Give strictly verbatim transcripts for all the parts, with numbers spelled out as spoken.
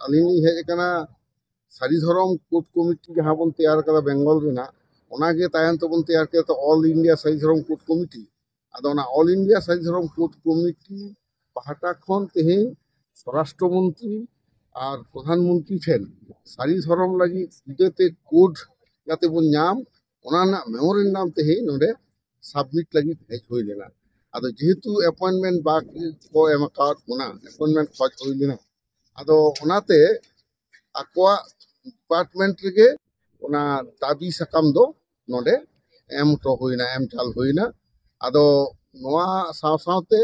ᱟᱹᱞᱤᱧ ᱞᱤᱧ ᱦᱮᱡ ᱟᱠᱟᱱᱟ ᱥᱟᱹᱨᱤ ᱫᱷᱚᱨᱚᱢ ᱠᱳᱰ ᱠᱚᱢᱤᱴᱤ ᱡᱟᱦᱟᱸ ᱵᱚᱱ ᱛᱮᱭᱟᱨ ᱠᱟᱫᱟ ᱵᱮᱝᱜᱚᱞ ᱨᱮᱱᱟᱜ, ᱚᱱᱟᱜᱮ ᱛᱟᱭᱚᱢ ᱛᱮᱵᱚᱱ ᱛᱮᱭᱟᱨ ᱠᱮᱫᱟ ᱛᱚ ᱚᱞ ᱤᱱᱰᱤᱭᱟ ᱥᱟᱹᱨᱤ ᱫᱷᱚᱨᱚᱢ ᱠᱳᱰ ᱠᱚᱢᱤᱴᱤ᱾ ᱟᱫᱚ ᱚᱱᱟ ᱚᱞ ᱤᱱᱰᱤᱭᱟ ᱥᱟᱹᱨᱤ ᱫᱷᱚᱨᱚᱢ ᱠᱳᱰ ᱠᱚᱢᱤᱴᱤ ᱯᱟᱦᱴᱟ ᱠᱷᱚᱱ ᱛᱮᱦᱮᱧ ᱥᱚᱨᱟᱥᱴᱨᱚ ᱢᱚᱱᱛᱨᱤ ᱟᱨ ᱯᱨᱚᱫᱷᱟᱱ ᱢᱚᱱᱛᱨᱤ ᱴᱷᱮᱱ ᱥᱟᱹᱨᱤ ᱫᱷᱚᱨᱚᱢ ᱞᱟᱹᱜᱤᱫ ᱪᱤᱠᱟᱹᱛᱮ ᱠᱳᱰ ᱡᱟᱛᱮ ᱵᱚᱱ ᱧᱟᱢ, ᱚᱱᱟ ᱨᱮᱱᱟᱜ ᱢᱮᱢᱳᱨᱮᱱᱰᱟᱢ ᱛᱮᱦᱮᱧ ᱱᱚᱰᱮ ᱥᱟᱵᱢᱤᱴ ᱞᱟᱹᱜᱤᱫ ᱦᱮᱡ ᱦᱩᱭ ᱞᱮᱱᱟ᱾ ᱟᱫᱚ ᱡᱮᱦᱮᱛᱩ ᱮᱯᱚᱭᱮᱱᱴᱢᱮᱱᱴ ᱵᱟᱠᱚ ᱮᱢ ᱟᱠᱟᱫ ᱵᱚᱱᱟ, ᱮᱯᱚᱭᱮᱱᱴᱢᱮᱱᱴ ᱠᱷᱚᱡ ᱦᱩᱭ ᱞᱮᱱᱟ, ᱟᱫᱚ ᱚᱱᱟᱛᱮ ᱟᱠᱚᱣᱟᱜ ᱰᱤᱯᱟᱨᱴᱢᱮᱱᱴ ᱨᱮᱜᱮ ᱚᱱᱟ ᱫᱟᱹᱵᱤ ᱥᱟᱠᱟᱢ ᱫᱚ ᱱᱚᱰᱮ ᱮᱢ ᱦᱚᱴᱚ ᱦᱩᱭᱱᱟ, ᱮᱢ ᱪᱟᱞ ᱦᱩᱭᱱᱟ᱾ ᱟᱫᱚ ᱱᱚᱣᱟ ᱥᱟᱶ ᱥᱟᱶᱛᱮ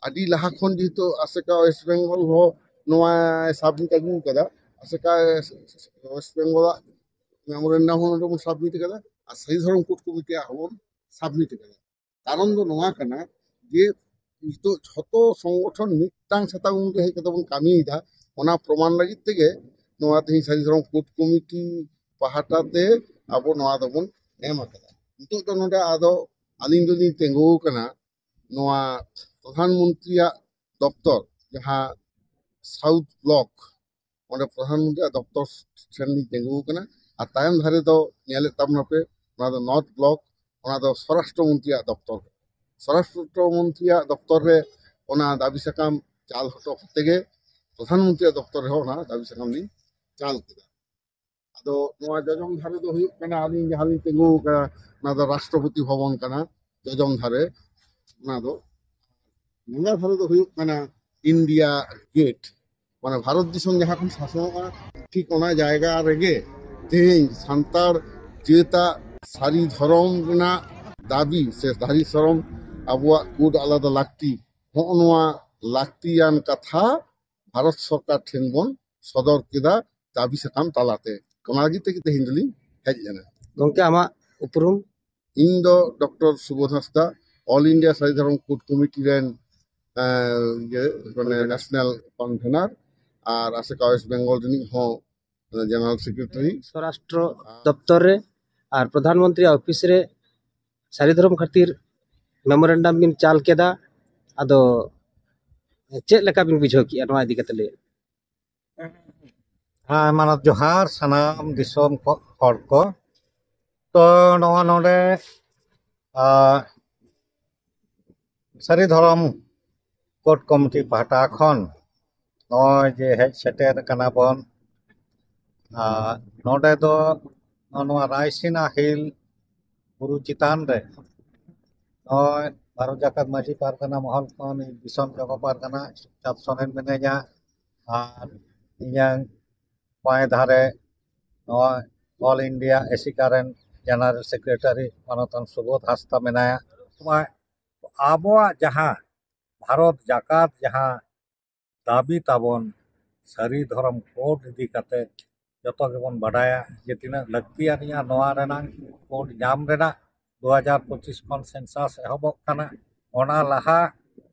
ᱟᱹᱰᱤ ᱞᱟᱦᱟ ᱠᱷᱚᱱ ᱡᱮᱦᱮᱛᱩ ᱟᱥᱮᱠᱟ ᱳᱭᱮᱥᱴ ᱵᱮᱝᱜᱚᱞ ᱦᱚᱸ ᱱᱚᱣᱟ ᱥᱟᱵᱢᱤᱴ ᱟᱹᱜᱩ ᱠᱟᱫᱟ, ᱟᱥᱮᱠᱟ ᱳᱭᱮᱥᱴ ᱵᱮᱝᱜᱚᱞᱟᱜ ᱢᱮᱢᱳᱨᱮᱱᱰᱟᱢ ᱦᱚᱸ ᱱᱚᱰᱮ ᱵᱚᱱ ᱥᱟᱵᱢᱤᱴ ᱠᱟᱫᱟ ᱟᱨ ᱥᱟᱹᱨᱤ ᱫᱷᱚᱨᱚᱢ ᱠᱳᱰ ᱠᱚᱢᱤᱴᱤᱭᱟᱜ ᱦᱚᱸᱵᱚᱱ ᱥᱟᱵᱢᱤᱴ ᱠᱟᱫᱟ᱾ ᱠᱟᱨᱚᱱ ᱫᱚ ᱱᱚᱣᱟ ᱠᱟᱱᱟ ᱡᱮ ᱱᱤᱛᱚᱜ ᱡᱷᱚᱛᱚ ᱥᱚᱝᱜᱚᱴᱷᱚᱱ ᱢᱤᱫᱴᱟᱝ ᱪᱷᱟᱛᱟ ᱩᱢᱩᱞ ᱨᱮ ᱦᱮᱡ ᱠᱟᱛᱮ ᱵᱚᱱ ᱠᱟᱹᱢᱤᱭᱮᱫᱟ, ᱚᱱᱟ ᱯᱨᱚᱢᱟᱱ ᱞᱟᱹᱜᱤᱫ ᱛᱮᱜᱮ ᱱᱚᱣᱟ ᱛᱮᱦᱮᱧ ᱥᱟᱹᱨᱤ ᱫᱷᱚᱨᱚᱢ ᱠᱳᱰ ᱠᱚᱢᱤᱴᱤ ᱯᱟᱦᱴᱟ ᱛᱮ ᱟᱵᱚ ᱱᱚᱣᱟ ᱫᱚᱵᱚᱱ ᱮᱢ ᱟᱠᱟᱫᱟ᱾ ᱱᱤᱛᱚᱜ ᱫᱚ ᱱᱚᱰᱮ ᱟᱫᱚ ᱟᱹᱞᱤᱧ ᱫᱚᱞᱤᱧ ᱛᱤᱸᱜᱩ ᱟᱠᱟᱱᱟ ᱱᱚᱣᱟ ᱯᱨᱚᱫᱷᱟᱱ ᱢᱚᱱᱛᱨᱤᱭᱟᱜ ᱫᱚᱯᱛᱚᱨ, ᱡᱟᱦᱟᱸ ᱥᱟᱣᱩᱛᱷ ᱵᱞᱚᱠ, ᱚᱸᱰᱮ ᱯᱨᱚᱫᱷᱟᱱ ᱢᱚᱱᱛᱨᱤᱭᱟᱜ ᱫᱚᱯᱛᱚᱨ ᱴᱷᱮᱱ ᱞᱤᱧ ᱛᱤᱸᱜᱩ ᱟᱠᱟᱱᱟ᱾ ᱟᱨ ᱛᱟᱭᱚᱢ ᱫᱷᱟᱨᱮ ᱫᱚ ᱧᱮᱞᱮᱫ ᱛᱟᱵᱚᱱᱟᱯᱮ, ᱚᱱᱟ ᱫᱚ ᱱᱚᱨᱛᱷ ᱵᱞᱚᱠ, ᱚᱱᱟ ᱫᱚ ᱥᱚᱨᱟᱥᱴᱨᱚ ᱢᱚᱱᱛᱨᱤᱭᱟᱜ ᱫᱚᱯᱛᱚᱨ᱾ ᱥᱚᱨᱟᱥᱴᱨᱚ ᱢᱚᱱᱛᱨᱤᱭᱟᱜ ᱫᱚᱯᱛᱚᱨ ᱨᱮ ᱚᱱᱟ ᱫᱟᱹᱵᱤ ᱥᱟᱠᱟᱢ ᱪᱟᱞ ᱦᱚᱴᱚ ᱠᱟᱛᱮ ᱜᱮ ᱯᱨᱚᱫᱷᱟᱱ ᱢᱚᱱᱛᱨᱤᱭᱟᱜ ᱫᱚᱯᱛᱚᱨ ᱨᱮᱦᱚᱸ ᱚᱱᱟ ᱫᱟᱹᱵᱤ ᱥᱟᱠᱟᱢ ᱞᱤᱧ ᱪᱟᱞ ᱠᱮᱫᱟ᱾ ᱟᱫᱚ ᱱᱚᱣᱟ ᱡᱚᱡᱚᱢ ᱫᱷᱟᱨᱮ ᱫᱚ ᱦᱩᱭᱩᱜ ᱠᱟᱱᱟ, ᱟᱹᱞᱤᱧ ᱡᱟᱦᱟᱸ ᱞᱤᱧ ᱛᱤᱸᱜᱩ ᱟᱠᱟᱱᱟ, ᱚᱱᱟ ᱫᱚ ᱨᱟᱥᱴᱨᱚᱯᱚᱛᱤ ᱵᱷᱚᱵᱚᱱ ᱠᱟᱱᱟ᱾ ᱡᱚᱡᱚᱢ ᱫᱷᱟᱨᱮ ᱚᱱᱟ ᱫᱚ ᱱᱚᱣᱟ ᱫᱷᱟᱨᱮ ᱫᱚ ᱦᱩᱭᱩᱜ ᱠᱟᱱᱟ ᱤᱱᱰᱤᱭᱟ ᱜᱮᱴ, ᱢᱟᱱᱮ ᱵᱷᱟᱨᱚᱛ ᱫᱤᱥᱚᱢ ᱡᱟᱦᱟᱸ ᱠᱷᱚᱱ ᱥᱟᱥᱚᱱᱚᱜᱼᱟ, ᱴᱷᱤᱠ ᱚᱱᱟ ᱡᱟᱭᱜᱟ ᱨᱮᱜᱮ ᱛᱮᱦᱮᱧ ᱥᱟᱱᱛᱟᱲ ᱡᱟᱹᱛᱟᱜ ᱥᱟᱹᱨᱤ ᱫᱷᱚᱨᱚᱢ ᱨᱮᱱᱟᱜ ᱫᱟᱹᱵᱤ ᱥᱮ ᱥᱟᱹᱨᱤ ᱫᱷᱚᱨᱚᱢ ᱟᱵᱚᱣᱟᱜ ᱠᱳᱰ ᱟᱞᱟᱫᱟ ᱞᱟᱹᱠᱛᱤ, ᱦᱚᱸᱜᱼᱚ ᱱᱚᱣᱟ ᱞᱟᱹᱠᱛᱤᱭᱟᱱ ᱠᱟᱛᱷᱟ ᱵᱷᱟᱨᱚᱛ ᱥᱚᱨᱠᱟᱨ ᱴᱷᱮᱱ ᱵᱚᱱ ᱥᱚᱫᱚᱨ ᱠᱮᱫᱟ ᱫᱟᱹᱵᱤ ᱥᱟᱠᱟᱢ ᱛᱟᱞᱟᱛᱮ᱾ ᱚᱱᱟ ᱞᱟᱹᱜᱤᱫ ᱛᱮᱜᱮ ᱛᱮᱦᱮᱧ ᱫᱚᱞᱤᱧ ᱦᱮᱡ ᱞᱮᱱᱟ᱾ ᱜᱚᱢᱠᱮ, ᱟᱢᱟᱜ ᱩᱯᱨᱩᱢ? ᱤᱧ ᱫᱚ ᱰᱚᱠᱴᱚᱨ ᱥᱩᱵᱳᱫᱷ ᱦᱟᱸᱥᱫᱟ, ᱚᱞ ᱤᱱᱰᱤᱭᱟ ᱥᱟᱹᱨᱤ ᱫᱷᱚᱨᱚᱢ ᱠᱳᱰ ᱠᱚᱢᱤᱴᱤ ᱨᱮᱱ, ᱮᱸ, ᱤᱭᱟᱹ, ᱢᱟᱱᱮ ᱱᱮᱥᱱᱟᱞ ᱠᱚᱱᱵᱷᱮᱱᱟᱨ ᱟᱨ ᱟᱥᱮᱠᱟ ᱳᱭᱮᱥᱴ ᱵᱮᱝᱜᱚᱞ ᱨᱤᱱᱤᱡ ᱦᱚᱸ ᱡᱮᱱᱟᱨᱟᱞ ᱥᱮᱠᱨᱮᱴᱟᱨᱤ᱾ ᱥᱚᱨᱟᱥᱴᱨᱚ ᱫᱚᱯᱛᱚᱨ ᱨᱮ ᱟᱨ ᱯᱨᱚᱫᱷᱟᱱ ᱢᱚᱱᱛᱨᱤᱭᱟᱜ ᱚᱯᱷᱤᱥ ᱨᱮ ᱥᱟᱹᱨᱤ ᱫᱷᱚᱨᱚᱢ ᱠᱷᱟᱹᱛᱤᱨ ᱢᱮᱢᱳᱨᱮᱱᱰᱟᱢ ᱵᱤᱱ ᱪᱟᱞ ᱠᱮᱫᱟ, ᱟᱫᱚ ᱪᱮᱫ ᱞᱮᱠᱟ ᱵᱤᱱ ᱵᱩᱡᱷᱟᱹᱣ ᱠᱮᱜᱼᱟ ᱱᱚᱣᱟ ᱤᱫᱤ ᱠᱟᱛᱮ ᱞᱟᱹᱭ? ᱦᱮᱸ, ᱢᱟᱱᱚᱛ ᱡᱚᱦᱟᱨ ᱥᱟᱱᱟᱢ ᱫᱤᱥᱚᱢ ᱠᱚ, ᱦᱚᱲ ᱠᱚ᱾ ᱛᱚ ᱱᱚᱣᱟ ᱱᱚᱰᱮ, ᱟ, ᱥᱟᱹᱨᱤ ᱫᱷᱚᱨᱚᱢ ᱠᱳᱰ ᱠᱚᱢᱤᱴᱤ ᱯᱟᱦᱴᱟ ᱠᱷᱚᱱ ᱱᱚᱜᱼᱚᱭ ᱡᱮ ᱦᱮᱡ ᱥᱮᱴᱮᱨ ᱠᱟᱱᱟ ᱵᱚᱱ, ᱟ, ᱱᱚᱰᱮ ᱫᱚ ᱱᱚᱣᱟ ᱨᱟᱭᱥᱤᱱᱟ ᱦᱤᱞ ᱵᱩᱨᱩ ᱪᱮᱛᱟᱱ ᱨᱮ ᱱᱚᱜᱼᱚᱭ ᱵᱷᱟᱨᱚᱛ ᱡᱟᱠᱟᱛ ᱢᱟᱹᱡᱷᱤ ᱯᱟᱨᱜᱟᱱᱟ ᱢᱚᱦᱚᱞ ᱠᱷᱚᱱ ᱫᱤᱥᱚᱢ ᱡᱚᱜᱚ ᱯᱟᱨᱜᱟᱱᱟ ᱥᱩᱠᱪᱟᱸᱫ ᱥᱚᱨᱮᱱ ᱢᱮᱱᱟᱧᱟ, ᱟᱨ ᱤᱧᱟᱹᱝ ᱵᱟᱭ ᱫᱷᱟᱨᱮ ᱱᱚᱣᱟ ᱚᱞ ᱤᱱᱰᱤᱭᱟ ᱮᱥᱤᱠᱟ ᱨᱮᱱ ᱡᱮᱱᱟᱨᱮᱞ ᱥᱮᱠᱨᱮᱴᱟᱨᱤ ᱢᱟᱱᱚᱛᱟᱱ ᱥᱩᱵᱳᱫᱷ ᱦᱟᱸᱥᱫᱟ ᱢᱮᱱᱟᱭᱟ᱾ ᱱᱚᱣᱟ ᱟᱵᱚᱣᱟᱜ ᱡᱟᱦᱟᱸ ᱵᱷᱟᱨᱚᱛ ᱡᱟᱠᱟᱛ ᱡᱟᱦᱟᱸ ᱫᱟᱹᱵᱤ ᱛᱟᱵᱚᱱ ᱥᱟᱹᱨᱤ ᱫᱷᱚᱨᱚᱢ ᱠᱳᱰ ᱤᱫᱤ ᱠᱟᱛᱮ ᱡᱚᱛᱚ ᱜᱮᱵᱚᱱ ᱵᱟᱰᱟᱭᱟ ᱡᱮ ᱛᱤᱱᱟᱹᱜ ᱞᱟᱹᱠᱛᱤᱭᱟᱱ ᱜᱮᱭᱟ᱾ ᱱᱚᱣᱟ ᱨᱮᱱᱟᱜ ᱠᱳᱰ ᱧᱟᱢ ᱨᱮᱱᱟᱜ ᱫᱩ ᱦᱟᱡᱟᱨ ᱯᱚᱸᱪᱤᱥ ᱠᱷᱚᱱ ᱥᱮᱱᱥᱟᱥ ᱮᱦᱚᱵᱚᱜ ᱠᱟᱱᱟ᱾ ᱚᱱᱟ ᱞᱟᱦᱟ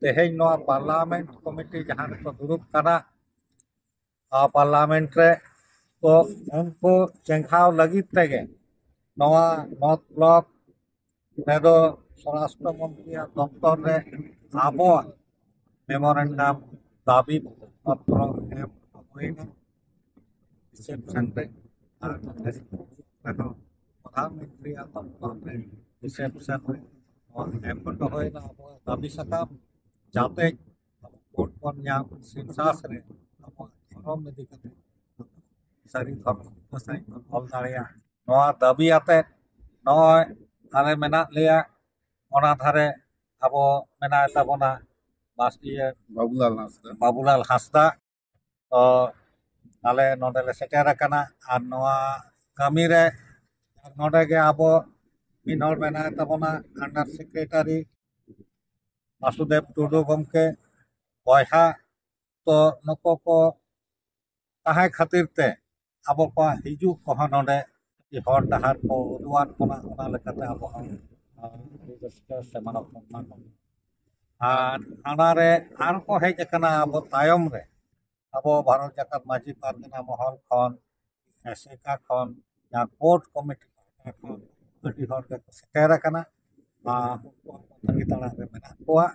ᱛᱮᱦᱮᱧ ᱱᱚᱣᱟ ᱯᱟᱨᱞᱟᱢᱮᱱᱴ ᱠᱚᱢᱤᱴᱤ ᱡᱟᱦᱟᱸ ᱨᱮᱠᱚ ᱫᱩᱲᱩᱵ ᱠᱟᱱᱟ, ᱟ, ᱯᱟᱨᱞᱟᱢᱮᱱᱴ ᱨᱮ, ᱛᱚ ᱩᱱᱠᱩ ᱪᱮᱸᱜᱷᱟᱣ ᱞᱟᱹᱜᱤᱫ ᱛᱮᱜᱮ ᱱᱚᱣᱟ ᱱᱚᱨᱛᱷ ᱵᱞᱚᱠ ᱨᱮᱫᱚ ᱥᱚᱨᱟᱥᱴᱨᱚ ᱢᱚᱱᱛᱨᱤᱭᱟᱜ ᱫᱚᱯᱛᱚᱨ ᱨᱮ ᱟᱵᱚᱣᱟᱜ ᱢᱮᱢᱳᱨᱮᱱᱰᱟᱢ ᱫᱟᱹᱵᱤ ᱯᱚᱛᱨᱚ ᱮᱢ ᱦᱩᱭᱱᱟ ᱨᱤᱥᱮᱯᱥᱚᱱ ᱨᱮ᱾ ᱟᱨ ᱨᱮᱦᱚᱸ ᱯᱨᱚᱫᱷᱟᱱ ᱢᱚᱱᱛᱨᱤᱭᱟᱜ ᱫᱚᱯᱛᱚᱨ ᱨᱮ ᱨᱤᱥᱮᱯᱥᱚᱱ ᱨᱮ ᱱᱚᱣᱟ ᱮᱢ ᱦᱚᱴᱚ ᱦᱩᱭᱱᱟ ᱟᱵᱚᱣᱟᱜ ᱫᱟᱹᱵᱤ ᱥᱟᱠᱟᱢ, ᱡᱟᱛᱮ ᱟᱵᱚ ᱠᱳᱰ ᱵᱚᱱ ᱧᱟᱢ, ᱥᱮᱱᱥᱟᱥ ᱨᱮ ᱟᱵᱚᱣᱟᱜ ᱫᱷᱚᱨᱚᱢ ᱤᱫᱤ ᱠᱟᱛᱮ ᱥᱟᱹᱨᱤ ᱫᱷᱚᱨᱚᱢ ᱜᱚᱸᱥᱟᱭ ᱵᱚᱱ ᱚᱞ ᱫᱟᱲᱮᱭᱟᱜᱼᱟ᱾ ᱱᱚᱣᱟ ᱫᱟᱹᱵᱤ ᱟᱛᱮ ᱱᱚᱜᱼᱚᱭ ᱟᱞᱮ ᱢᱮᱱᱟᱜ ᱞᱮᱭᱟ᱾ ᱚᱱᱟ ᱫᱷᱟᱨᱮ ᱟᱵᱚ ᱢᱮᱱᱟᱭ ᱛᱟᱵᱚᱱᱟ ᱵᱟᱥ-, ᱤᱭᱟᱹ, ᱵᱟᱵᱩᱞᱟᱞ ᱦᱟᱸᱥᱫᱟ᱾ ᱵᱟᱵᱩᱞᱟᱞ ᱦᱟᱸᱥᱫᱟ᱾ ᱛᱚ ᱟᱞᱮ ᱱᱚᱰᱮ ᱞᱮ ᱥᱮᱴᱮᱨ ᱟᱠᱟᱱᱟ ᱟᱨ ᱱᱚᱣᱟ ᱠᱟᱹᱢᱤ ᱨᱮ ᱱᱚᱰᱮ ᱜᱮ ᱟᱵᱚ ᱢᱤᱫ ᱦᱚᱲ ᱢᱮᱱᱟᱭ ᱛᱟᱵᱚᱱᱟ ᱟᱱᱰᱟᱨ ᱥᱮᱠᱨᱮᱴᱟᱨᱤ ᱵᱟᱥᱩᱫᱮᱵ ᱴᱩᱰᱩ ᱜᱚᱢᱠᱮ ᱵᱚᱭᱦᱟ᱾ ᱛᱚ ᱱᱩᱠᱩ ᱠᱚ ᱛᱟᱦᱮᱸ ᱠᱷᱟᱹᱛᱤᱨ ᱛᱮ ᱟᱵᱚ ᱠᱚᱣᱟᱜ ᱦᱤᱡᱩᱜ ᱠᱚᱦᱚᱸ ᱱᱚᱰᱮ ᱦᱚᱨ ᱰᱟᱦᱟᱨ ᱠᱚ ᱩᱫᱩᱜ ᱟᱫ ᱵᱚᱱᱟ, ᱚᱱᱟ ᱞᱮᱠᱟᱛᱮ ᱟᱵᱚ ᱦᱚᱸ ᱟᱹᱰᱤ ᱨᱟᱹᱥᱠᱟᱹ ᱥᱮ ᱢᱟᱱᱚᱛ ᱵᱚᱱ ᱮᱢᱟ ᱠᱚᱣᱟ᱾ ᱟᱨ ᱦᱟᱱᱟ ᱨᱮ ᱟᱨ ᱠᱚ ᱦᱮᱡ ᱟᱠᱟᱱᱟ ᱟᱵᱚ ᱛᱟᱭᱚᱢ ᱨᱮ, ᱟᱵᱚ ᱵᱷᱟᱨᱚᱛ ᱡᱟᱠᱟᱛ ᱢᱟᱹᱡᱷᱤ ᱯᱟᱨᱜᱟᱱᱟ ᱢᱚᱦᱚᱞ ᱠᱷᱚᱱ, ᱮᱥᱮᱠᱟ ᱠᱷᱚᱱ, ᱡᱟᱦᱟᱸ ᱠᱳᱰ ᱠᱚᱢᱤᱴᱤ ᱯᱟᱦᱴᱟ ᱠᱷᱚᱱ ᱟᱹᱰᱤ ᱦᱚᱲ ᱜᱮᱠᱚ ᱥᱮᱴᱮᱨ ᱟᱠᱟᱱᱟ᱾ ᱟᱨ ᱩᱱᱠᱩ ᱦᱚᱸ ᱛᱟᱺᱜᱤ ᱛᱟᱲᱟᱜ ᱨᱮ ᱢᱮᱱᱟᱜ ᱠᱚᱣᱟ᱾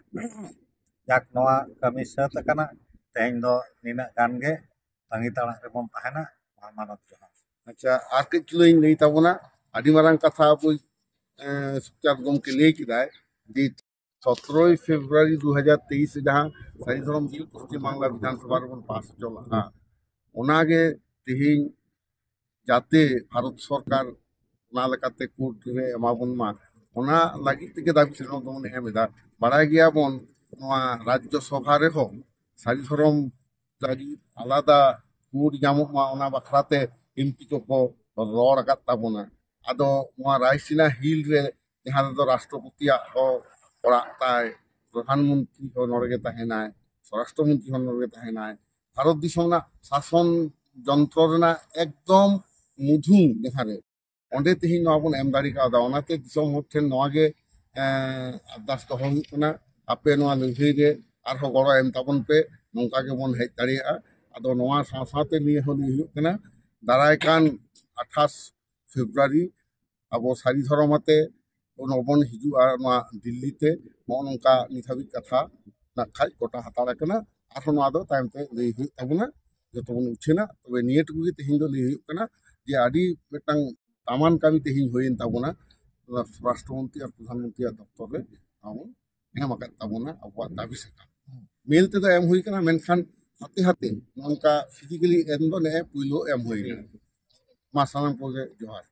ᱡᱟᱠ, ᱱᱚᱣᱟ ᱠᱟᱹᱢᱤ ᱥᱟᱹᱛ ᱟᱠᱟᱱᱟ᱾ ᱛᱮᱦᱮᱧ ᱫᱚ ᱱᱤᱱᱟᱹᱜ ᱜᱟᱱ ᱜᱮ᱾ ᱛᱟᱺᱜᱤ ᱛᱟᱲᱟᱜ ᱨᱮᱵᱚᱱ ᱛᱟᱦᱮᱱᱟ᱾ ᱢᱟ ᱢᱟᱱᱚᱛ ᱡᱚᱦᱟᱨ᱾ ᱟᱪᱪᱷᱟ, ᱟᱨ ᱠᱟᱹᱡ ᱪᱩᱞᱩᱝ ᱤᱧ ᱞᱟᱹᱭ ᱛᱟᱵᱚᱱᱟ᱾ ᱟᱹᱰᱤ ᱢᱟᱨᱟᱝ ᱠᱟᱛᱷᱟ ᱟᱵᱚ, ᱮᱸ, ᱥᱩᱠᱪᱟᱸᱫ ᱜᱚᱢᱠᱮ ᱞᱟᱹᱭ ᱠᱮᱫᱟᱭ ᱡᱮ ᱥᱚᱛᱨᱚᱭ ᱯᱷᱮᱵᱽᱨᱩᱣᱟᱨᱤ ᱫᱩ ᱦᱟᱡᱟᱨ ᱛᱮᱭᱤᱥ ᱨᱮ ᱡᱟᱦᱟᱸ ᱥᱟᱹᱨᱤ ᱫᱷᱚᱨᱚᱢ ᱵᱤᱞ ᱯᱚᱥᱪᱤᱢ ᱵᱟᱝᱞᱟ ᱵᱤᱫᱷᱟᱱ ᱥᱚᱵᱷᱟ ᱨᱮᱵᱚᱱ ᱯᱟᱥ ᱦᱚᱪᱚ ᱞᱟᱜᱼᱟ, ᱚᱱᱟᱜᱮ ᱛᱮᱦᱮᱧ ᱡᱟᱛᱮ ᱵᱷᱟᱨᱚᱛ ᱥᱚᱨᱠᱟᱨ ᱚᱱᱟ ᱞᱮᱠᱟᱛᱮ ᱠᱳᱨᱴ ᱨᱮ ᱮᱢᱟ ᱵᱚᱱ ᱢᱟ, ᱚᱱᱟ ᱞᱟᱹᱜᱤᱫ ᱛᱮᱜᱮ ᱫᱟᱹᱵᱤ ᱥᱮᱱᱚᱜ ᱫᱚᱵᱚᱱ ᱮᱢ ᱮᱫᱟ᱾ ᱵᱟᱲᱟᱭ ᱜᱮᱭᱟᱵᱚᱱ, ᱱᱚᱣᱟ ᱨᱟᱡᱽᱡᱚ ᱥᱚᱵᱷᱟ ᱨᱮᱦᱚᱸ ᱥᱟᱹᱨᱤ ᱫᱷᱚᱨᱚᱢ ᱞᱟᱹᱜᱤᱫ ᱟᱞᱟᱫᱟ ᱠᱳᱨᱴ ᱧᱟᱢᱚᱜ ᱢᱟ, ᱚᱱᱟ ᱵᱟᱠᱷᱨᱟ ᱛᱮ ᱮᱢᱯᱤ ᱠᱚᱠᱚ ᱨᱚᱲ ᱟᱠᱟᱫ ᱛᱟᱵᱚᱱᱟ᱾ ᱟᱫᱚ ᱱᱚᱣᱟ ᱨᱟᱭᱥᱤᱱᱟ ᱦᱤᱞ ᱨᱮ, ᱡᱟᱦᱟᱸ ᱨᱮᱫᱚ ᱨᱟᱥᱴᱨᱚᱯᱚᱛᱤᱭᱟᱜ ᱦᱚᱸ ᱚᱲᱟᱜ ᱛᱟᱭ, ᱯᱨᱚᱫᱷᱟᱱ ᱢᱚᱱᱛᱨᱤ ᱦᱚᱸ ᱱᱚᱰᱮ ᱜᱮ ᱛᱟᱦᱮᱱᱟᱭ, ᱥᱚᱨᱟᱥᱴᱨᱚ ᱢᱚᱱᱛᱨᱤ ᱦᱚᱸ ᱱᱚᱰᱮ ᱜᱮ ᱛᱟᱦᱮᱱᱟᱭ, ᱵᱷᱟᱨᱚᱛ ᱫᱤᱥᱚᱢ ᱨᱮᱱᱟᱜ ᱥᱟᱥᱚᱱ ᱡᱚᱱᱛᱨᱚ ᱨᱮᱱᱟᱜ ᱮᱠᱫᱚᱢ ᱢᱩᱫᱷᱩᱢ ᱡᱟᱦᱟᱸ ᱨᱮ, ᱚᱸᱰᱮ ᱛᱮᱦᱮᱧ ᱱᱚᱣᱟ ᱵᱚᱱ ᱮᱢ ᱫᱟᱲᱮ ᱠᱟᱣᱫᱟ᱾ ᱚᱱᱟᱛᱮ ᱫᱤᱥᱚᱢ ᱦᱚᱲ ᱴᱷᱮᱱ ᱱᱚᱣᱟ ᱜᱮ, ᱮᱸ, ᱟᱨᱫᱟᱥ ᱫᱚᱦᱚ ᱦᱩᱭᱩᱜ ᱠᱟᱱᱟ, ᱟᱯᱮ ᱱᱚᱣᱟ ᱞᱟᱹᱲᱦᱟᱹᱭ ᱨᱮ ᱟᱨᱦᱚᱸ ᱜᱚᱲᱚ ᱮᱢ ᱛᱟᱵᱚᱱ ᱯᱮ, ᱱᱚᱝᱠᱟ ᱜᱮᱵᱚᱱ ᱦᱮᱡ ᱫᱟᱲᱮᱭᱟᱜᱼᱟ᱾ ᱟᱫᱚ ᱱᱚᱣᱟ ᱥᱟᱶ ᱥᱟᱶᱛᱮ ᱱᱤᱭᱟᱹ ᱦᱚᱸ ᱞᱟᱹᱭ ᱦᱩᱭᱩᱜ ᱠᱟᱱᱟ, ᱫᱟᱨᱟᱭ ᱠᱟᱱ ᱟᱴᱷᱟᱥ ᱯᱷᱮᱵᱽᱨᱩᱣᱟᱨᱤ ᱟᱵᱚ ᱥᱟᱹᱨᱤ ᱫᱷᱚᱨᱚᱢ ᱟᱛᱮ ᱵᱚᱱ ᱦᱤᱡᱩᱜᱼᱟ ᱱᱚᱣᱟ ᱫᱤᱞᱞᱤ ᱛᱮ᱾ ᱱᱚᱜᱼᱚ ᱱᱚᱝᱠᱟ ᱱᱤᱛ ᱦᱟᱹᱵᱤᱡ ᱠᱟᱛᱷᱟ ᱱᱟᱜ ᱠᱷᱟᱡ ᱜᱚᱴᱟ ᱦᱟᱛᱟᱲ ᱟᱠᱟᱱᱟ᱾ ᱟᱨᱦᱚᱸ ᱱᱚᱣᱟ ᱫᱚ ᱛᱟᱭᱚᱢ ᱛᱮ ᱞᱟᱹᱭ ᱦᱩᱭᱩᱜ ᱛᱟᱵᱚᱱᱟ, ᱡᱚᱛᱚ ᱵᱚᱱ ᱩᱪᱷᱟᱹᱱᱟ᱾ ᱛᱚᱵᱮ ᱱᱤᱭᱟᱹ ᱴᱩᱠᱩ ᱜᱮ ᱛᱮᱦᱮᱧ ᱫᱚ ᱞᱟᱹᱭ ᱦᱩᱭᱩᱜ ᱠᱟᱱᱟ ᱡᱮ ᱟᱹᱰᱤ ᱢᱤᱫᱴᱟᱝ ᱫᱟᱢᱟᱱ ᱠᱟᱹᱢᱤ ᱛᱮᱦᱮᱧ ᱦᱩᱭᱮᱱ ᱛᱟᱵᱚᱱᱟ᱾ ᱚᱱᱟ ᱥᱚᱨᱟᱥᱴᱨᱚ ᱢᱚᱱᱛᱨᱤ ᱟᱨ ᱯᱨᱚᱫᱷᱟᱱ ᱢᱚᱱᱛᱨᱤᱭᱟᱜ ᱫᱚᱯᱛᱚᱨ ᱨᱮ ᱟᱵᱚ ᱮᱢ ᱟᱠᱟᱫ ᱛᱟᱵᱚᱱᱟ ᱟᱵᱚᱣᱟᱜ ᱫᱟᱹᱵᱤ ᱥᱟᱠᱟᱢ᱾ ᱢᱮᱞ ᱛᱮᱫᱚ ᱮᱢ ᱦᱩᱭ ᱠᱟᱱᱟ, ᱢᱮᱱᱠᱷᱟᱱ ᱦᱟᱛᱮ ᱦᱟᱛᱮ ᱱᱚᱝᱠᱟ ᱯᱷᱤᱡᱤᱠᱮᱞᱤ ᱮᱢ ᱫᱚ ᱱᱮᱜᱼᱮ ᱯᱩᱭᱞᱩ ᱮᱢ ᱦᱩᱭ ᱠᱟᱱᱟ᱾ ᱢᱟ ᱥᱟᱱᱟᱢ ᱠᱚᱜᱮ ᱡᱚᱦᱟᱨ᱾